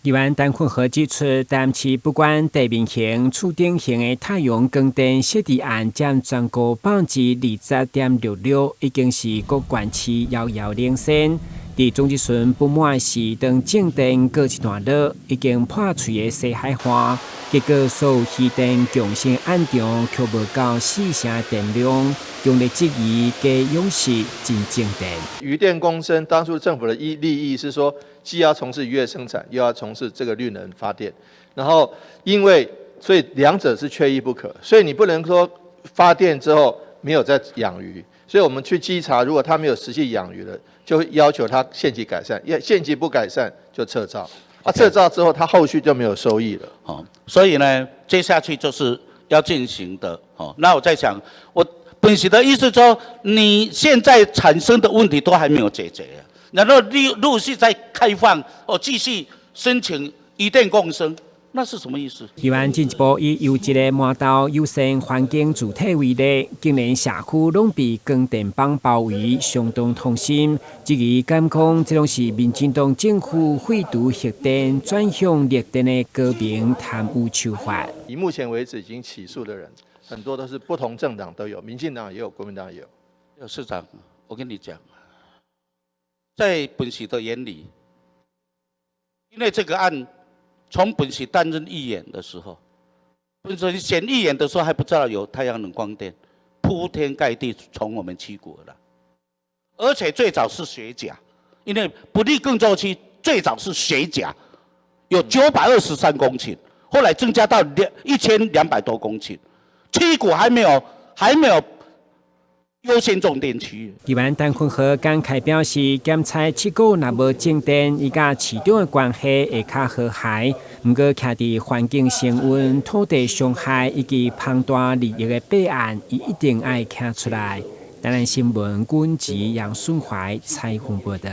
議員陳坤和指出，台南市不管地面型、厝頂型的太陽光電設置案佔全國20.66%，已經是各縣市遙遙領先。佇總質詢不滿是當正電告一段落，已經破碎的西海岸，結果所有漁電共生案場卻無夠四成電量，強烈質疑假養殖真種電。漁電共生當初政府的立意是說，既要從事漁業生產，又要從事這個綠能發電，然後因為所以兩者是缺一不可，所以你不能說發電之後沒有在養魚，所以我們去稽查，如果他沒有實際養魚的，就會要求他限期改善，因為限期不改善就撤照，啊撤照之後他後續就沒有收益了。哦，所以呢，接下去就是要進行的，哦，那我在想，我本席的意思說，你現在產生的問題都還沒有解決。然後陸續再開放，哦，繼續申請漁電共生，那是什麼意思？議員進一步以優質的饃頭友善環境主體為例，竟然社區攏被光電板包圍，相當痛心。質疑敢講，這攏是民進黨政府廢除核電轉向綠電的高明貪污手法。以目前為止已經起訴的人，很多都是不同政黨都有，民進黨也有，國民黨也有。市長，我跟你講。在本席的眼裡，因為這個案從本席擔任議員的時候，本席選議員的時候還不知道有太陽能光電鋪天蓋地從我們七股而來，而且最早是學甲，因為不利耕作區最早是學甲，有923公頃，後來增加到1200多公頃，七股還沒有優先重點區域。議員陳坤和感慨表示，檢查七股若無種電，伊佮市長的關係會較和諧。毋過，徛佇環境成溫、土地傷害以及龐大利益的弊案，伊一定愛徛出來。台南新聞，軍籍楊順懷採訪報道。